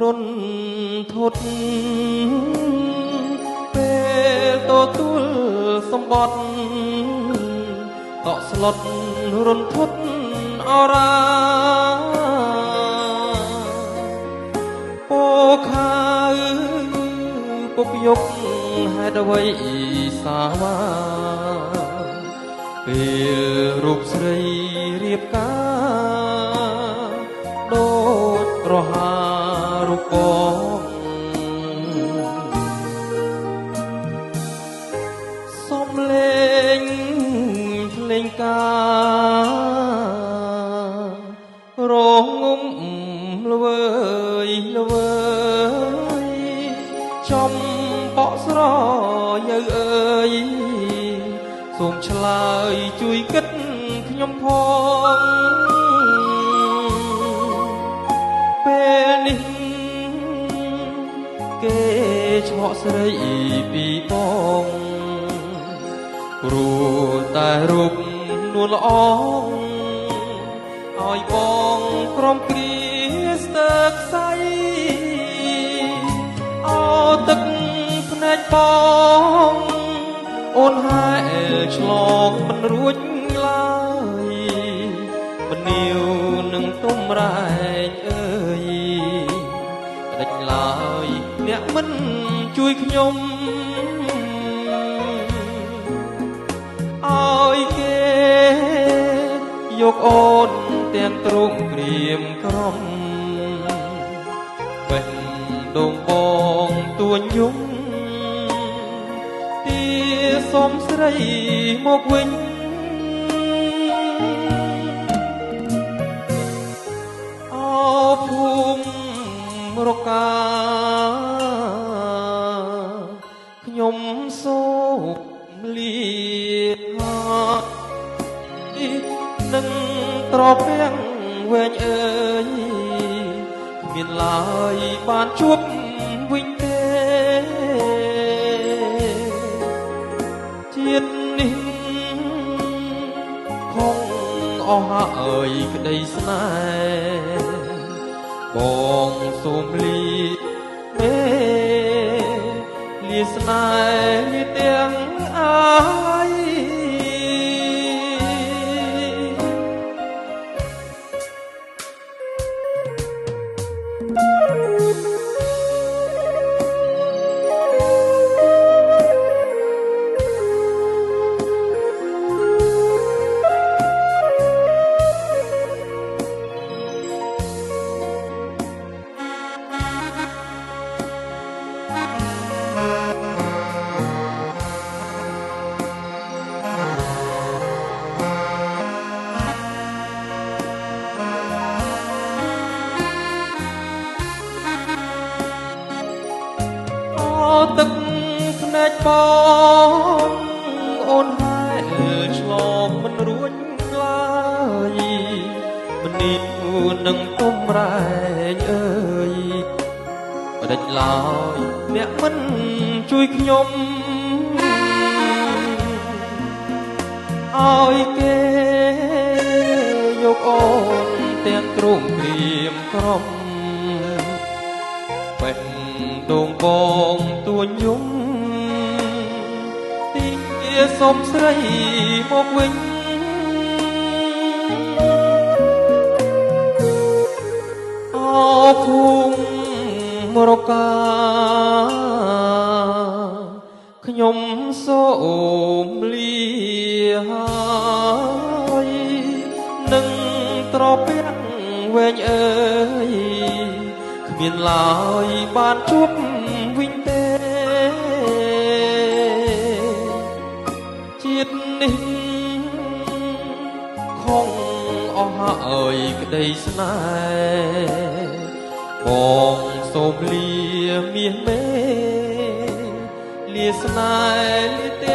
រុនធត់ពេលទទួលសម្បត្តិតក់ស្លុតរុនធត់អរាពោខាវពុកយកហេតុអ្វីសាវ៉ាពេលរូបស្រីរៀបការដូចរហារូបបងសំលេងភ្លេងការងងុំល្វើយល្វើយចំបក់ស្រយើអើយសូមឆ្លើយជួយគិតខ្ញុំផងពេលនេះគេឆក់ស្រីពីបងព្រោះតែរូបនួនល្អងឲ្យបងក្រុមគ្រាស្ទើខ្សៃអោទឹកភ្នែកបងអូនហែលឆ្លងមិនរួចឡើយមនាវនឹងទុំរែងអើយដេចឡើយអ្នកមិនជួយខ្ញុំឲ្យគេយកអូនទាំងទ្រូងក្រៀមក្រំបេះដូងបងទួញយំទាសុំស្រីមកវិញអោភូមិរកាខ្ញុំសូមលានឹងត្រពាំងវែងអើយគ្មានឡើយបានជួបវិញទេជាតិនេះខំអស់ហើយក្តីស្នេហ៍បងសូមលាមេលាស្នេហ៍លាទាំងអាល័យទឹកភ្នែកបងអូនហែលឆ្លងមិនរួចឡើយមនីនឹងទុំរែងអើយបដិចឡើយអ្នកមិនជួយខ្ញុំឲ្យគេយកអូនទាំងទ្រូងក្រៀមក្រំបេះដូងបងទួញយំទីសុំស្រីមកវិញអោភូមិរកាខ្ញុំសូមលាហើយនឹងត្រពាំងវែងអើយគ្មានឡើយបានជួបវិញទេជាតិនេះខំអស់ហើយក្តីស្នេហ៍បងសូមលាមាសមេលាស្នេហ៍លា